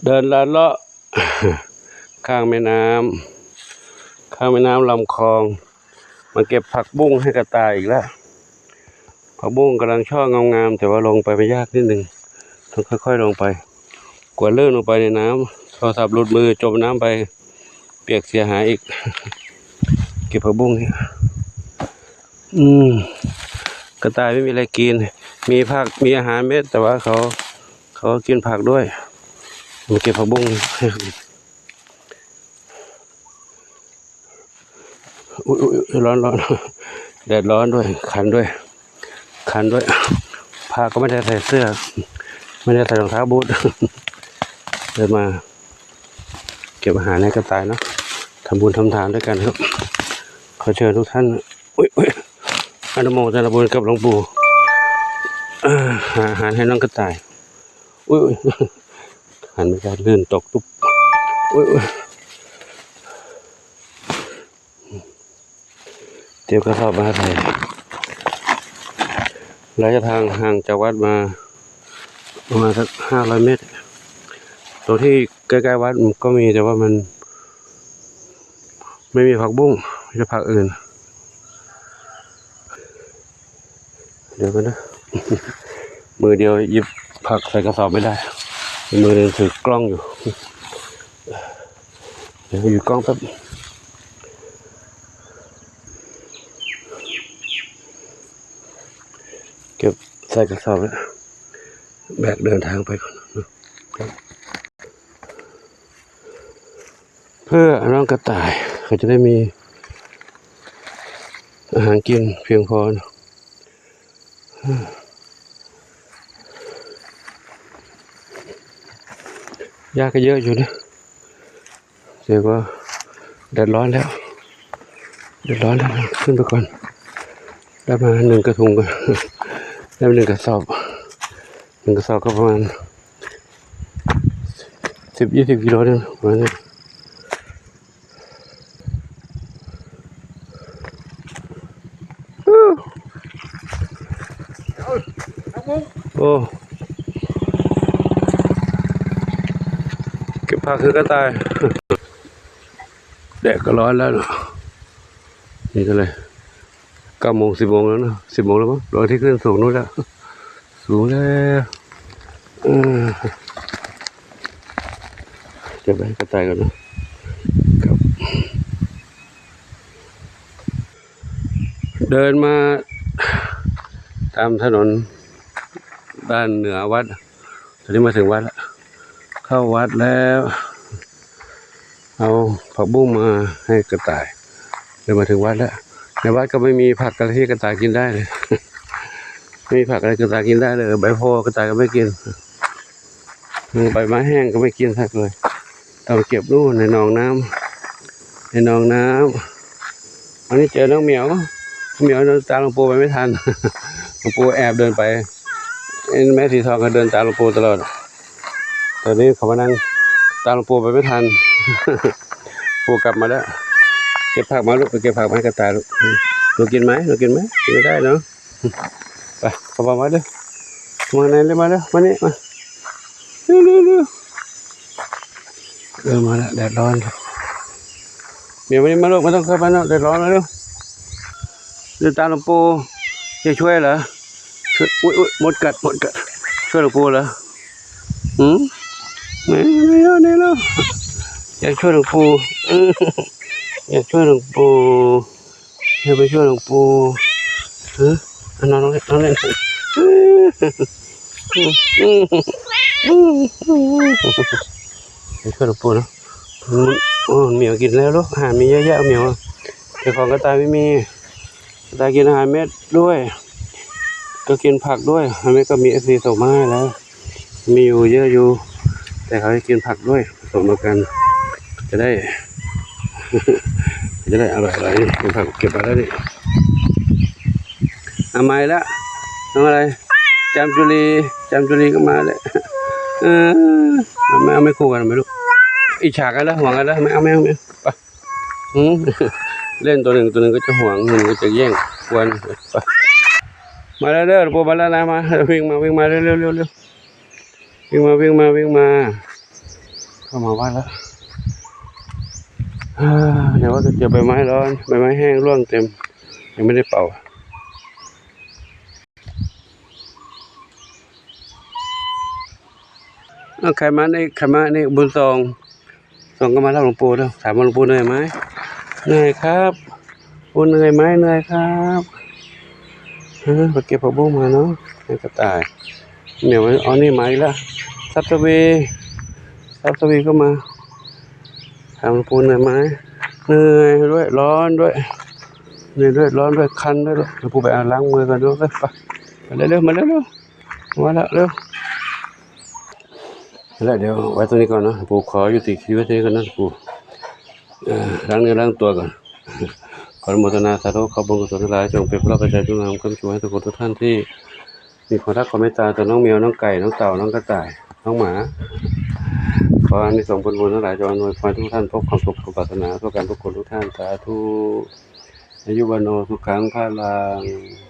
ເດີນລັດເລາະຂ້າງແມ່ນ້ຳ ຂ້າງແມ່ນ້ຳລຳຄອງ ມາເກັບຜັກບຸ້ງໃຫ້ກະຕ່າຍອີກແລ້ວ. ຜັກບຸ້ງກຳລັງຊ່ອງາມໆ ແຕ່ວ່າລົງໄປມັນຍາກນິດໜຶ່ງ ຕ້ອງຄ່ອຍໆລົງໄປ ກວດລື່ນລົງໄປໃນນ້ຳ ໂທລະສັບຫຼຸດມື ຈົມນ້ຳໄປ ປຽກເສຍຫາຍອີກ. ເກັບຜັກບຸ້ງນີ້ ອືມ ກະຕ່າຍໄມ່ມີອະໄລກິນ ມີຜັກ ມີອາຫານເມັດ ແຕ່ວ່າເຂົາ ເຂົາກິນຜັກດ້ວຍ ມາເກັບຜັກບຸ້ງ. ອຸ້ຍໆ ຮ້ອນໆ ແດດຮ້ອນດ້ວຍ ຄັນດ້ວຍ ຄັນດ້ວຍ ພະກໍໄມ່ໄດ້ໃສ່ເສື້ອ ໄມ່ໄດ້ໃສ່ລອງເທົ້າບູດ ເດີນມາເກັບອາຫານໃຫ້ກະຕ່າຍເນາະ ທຳບຸນທຳທານດ້ວຍກັນຄັບ. ຂໍເຊີນທຸກທ່ານ ອຸ້ຍໆ ອະນຸໂມທະນາບຸນກັບຫຼວງປູ່ ເອີ ຫາອາຫານໃຫ້ນ້ອງກະຕ່າຍ. ອຸ້ຍໆ ຫັນໄປ ການລື່ນຕົກຕຸບ ອຸ້ຍໆ. ຕຽມກະສອບມາໃສ່ ໄລຍະທາງຫ່າງຈາກວັດມາປະມານສັກຫ້າຮ້ອຍເມັດ ຕົງທີ່ໃກ້ໆວັດກໍມີ ແຕ່ວ່າມັນໄມ່ມີຜັກບຸ້ງ ມີແຕ່ຜັກອື່ນ. ດຽວກ່ອນເດີ ມືດຽວຫຍິບຜັກໃສ່ກະສອບໄມ່ໄດ້ ມືໜຶ່ງຖືກ້ອງຢູ່ ດຽວຢູ່ກ້ອງແປັບ ເກັບໃສ່ກະສອບແລ້ວ ແບກເດີນທາງໄປກ່ອນ ເພື່ອນ້ອງກະຕ່າຍເຂົາຈະໄດ້ມີອາຫານກິນພຽງພໍ. ຢາກກໍເຍອະຢູ່ເດ້ ແຕ່ວ່າແດດຮ້ອນແລ້ວ ແດດຮ້ອນແລ້ວ ຂຶ້ນໄປກ່ອນ ໄດ້ມາໜຶ່ງກະທຸງ ໄດ້ມາໜຶ່ງກະສອບ ໜຶ່ງກະສອບກໍປະມານສິບ ຍີ່ສິບກິໂລເດ້ ປະມານນີ້. ໂອ້ ເກັບຜັກຄືກະຕ່າຍ ແດດກໍຮ້ອນແລ້ວເນາະ ນີ້ກໍເລີຍ ເກົ້າໂມງ ສິບໂມງແລ້ວເນາະ ສິບໂມງແລ້ວມັ້ງ ດວງອາທິດຂຶ້ນສູງໂນ້ນແລ້ວ ສູງແລ້ວ ເອີ ເກັບໄວ້ໃຫ້ກະຕ່າຍກ່ອນເນາະ ເດີນມາຕາມຖະໜົນດ້ານເໜືອວັດ ຕອນນີ້ມາເຖິງວັດແລ້ວ ເຂົ້າວັດແລ້ວ ເອົາຜັກບຸ້ງມາໃຫ້ກະຕ່າຍ ເດີນມາເຖິງວັດແລ້ວ ໃນວັດກໍໄມ່ມີຜັກກະທີ່ກະຕ່າຍກິນໄດ້ເລີຍ ໄມ່ມີຜັກກະຕ່າຍກິນໄດ້ເລີຍ ໃບໂພກະຕ່າຍກໍໄມ່ກິນ ໃບໄມ້ແຫ້ງກໍໄມ່ກິນສັກເລີຍ ຕ້ອງເກັບຢູ່ໃນໜອງນ້ຳ ໃນໜອງນ້ຳ ອັນນີ້ເຈີນ້ອງໝຽວ ໝຽວເດີນຕາມຫຼວງປູ່ໄປໄມ່ທັນ ຫຼວງປູ່ແອບເດີນໄປ ແມ່ສີທອງກໍເດີນຕາມຫຼວງປູ່ຕະຫຼອດ ຕອນນີ້ເຂົາມານັ່ງຕາມຫຼວງປູ່ໄປໄມ່ທັນ ປູ່ກັບມາແລ້ວ ເກັບຜັກມາລູກ ໄປເກັບຜັກມາໃຫ້ກະຕ່າຍລູກ ໜູກິນໄໝ ໜູກິນໄໝ ກິນໄດ້ເນາະ ໄປ ເຂົ້າມາເດີ ມາໃນເລີຍ ມາເດີ ມານີ້ ມາ ເລັວໆໆ ເອີ ມາແລ້ວ ແດດຮ້ອນ ເມວ ມານີ້ມາລູກ ບໍ່ຕ້ອງເຂົ້າໄປເນາະ ແດດຮ້ອນ ມາເລັວ ເດີນຕາມຫຼວງປູ່ ຢາກຊ່ວຍເຫຼືອ ຊ່ວຍ ອຸ້ຍໆ ມົດກັດ ມົດກັດ ຊ່ວຍຫຼວງປູ່ເຫຼືອ ຫືມ ແມ່ ແມ່ ແມ່ ຢາກຊ່ວຍຫຼວງປູ່ ຢາກຊ່ວຍຫຼວງປູ່ ເດີນໄປຊ່ວຍຫຼວງປູ່ ເອີ ນອນລົງ ນອນລົງ ໄປຊ່ວຍຫຼວງປູ່ເນາະ ໂອ້ ໝຽວກິນແລ້ວລູກ ອາຫານມີເຍອະແຍະ ໝຽວ ແຕ່ຂອງກະຕ່າຍໄມ່ມີ ກະຕ່າຍກິນອາຫານເມັດດ້ວຍ ກໍກິນຜັກດ້ວຍ ອາຫານເມັດກໍມີເອັບຊີສົ່ງມາໃຫ້ແລ້ວ ມີຢູ່ເຍອະຢູ່ ແຕ່ເຂົາໃຫ້ກິນຜັກດ້ວຍ ປະສົມກັນ ຈະໄດ້ ຈະໄດ້ອະຮ່ອຍໆ ເກັບຜັກເກັບມາແລ້ວນີ້ ເອົາໃໝ່ລະ ເອົາອະໄລ ຈາມຈຸລີ ຈາມຈຸລີກໍມາແລ້ວ ເອີ ເອົາໄມ້ ເອົາໄມ້ຄູ່ກັນໄປລູກ ອິດສາກັນເດີ ຫວງກັນເດີ ເອົາໄມ້ ເອົາໄມ້ ເອົາໄມ້ ໄປ ຫືມ ເລ່ນ ໂຕໜຶ່ງ ໂຕໜຶ່ງກໍຈະຫວງ ໂຕໜຶ່ງກໍຈະແຍ່ງ ກວນ ໄປ ມາແລ້ວເດີ ມາແລ້ວນະ ມາ ວິ່ງມາ ວິ່ງມາ ເລັວໆໆ ວິ່ງມາ ວິ່ງມາ ວິ່ງມາ. ເຂົ້າມາວັດແລ້ວ. ເອີ ດຽວວ່າຈະເຈີໃບໄມ້ຮ້ອນ ໃບໄມ້ແຫ້ງຮ່ວງເຕັມ ຍັງບໍ່ໄດ້ເປົ່າ. ເອົາ ໃຄມານີ້ ໃຄມານີ້ ບຸນສ່ອງ ສ່ອງກໍມາຮັບຫຼວງປູ່ເດີ. ຖາມວ່າ ຫຼວງປູ່ເມື່ອຍໄໝ? ເມື່ອຍຄັບ. ປູ່ເມື່ອຍໄໝ? ເມື່ອຍຄັບ. ເອີ ໄປເກັບຜັກບຸ້ງມາເນາະ ໃຫ້ກະຕ່າຍ. ແມວເອົານີ້ມາອີກລະ ສັບສະເວ ສັບສະເວກໍມາ. ຖາມ ປູ່ເມື່ອຍໄໝ? ເມື່ອຍດ້ວຍ ຮ້ອນດ້ວຍ ເມື່ອຍດ້ວຍ ຮ້ອນດ້ວຍ ຄັນດ້ວຍ. ປູ່ໄປອາບນ້ຳລ້າງມືກ່ອນເດີ. ໄປ ໄປເລັວໆ ມາເລັວໆ ມາລະ ເລັວ. ແລ້ວດຽວໄວ້ຕົງນີ້ກ່ອນເນາະ ປູ່ຂໍຍຸຕິຄລິບໄວ້ຕົງນີ້ກ່ອນເນາະ ປູ່ ເອີ ລ້າງເນື້ອລ້າງຕົວກ່ອນ. ຂໍອະນຸໂມທະນາສາທຸ ຂໍບຸນກຸສົນທັງຫຼາຍ ຈົ່ງເປັນພະລາພະໄຈຈຸນນຳຄ້ຳຊູໃຫ້ທຸກຄົນທຸກທ່ານທີ່ມີຄວາມຮັກຄວາມເມດຕາຕໍ່ນ້ອງແມວ ນ້ອງໄກ່ ນ້ອງເຕົ່າ ນ້ອງກະຕ່າຍ ນ້ອງໝາ. ຂໍອານິສົງຜົນບຸນທັງຫຼາຍ ຈົ່ງອຳນວຍພອນໃຫ້ທຸກທ່ານພົບຄວາມສົມຄວາມປາດຖະໜາທົ່ວກັນທຸກຄົນທຸກທ່ານ ສາທຸ. ອາຍຸວັນໂນ ສຸຂັງ ພະລັງ.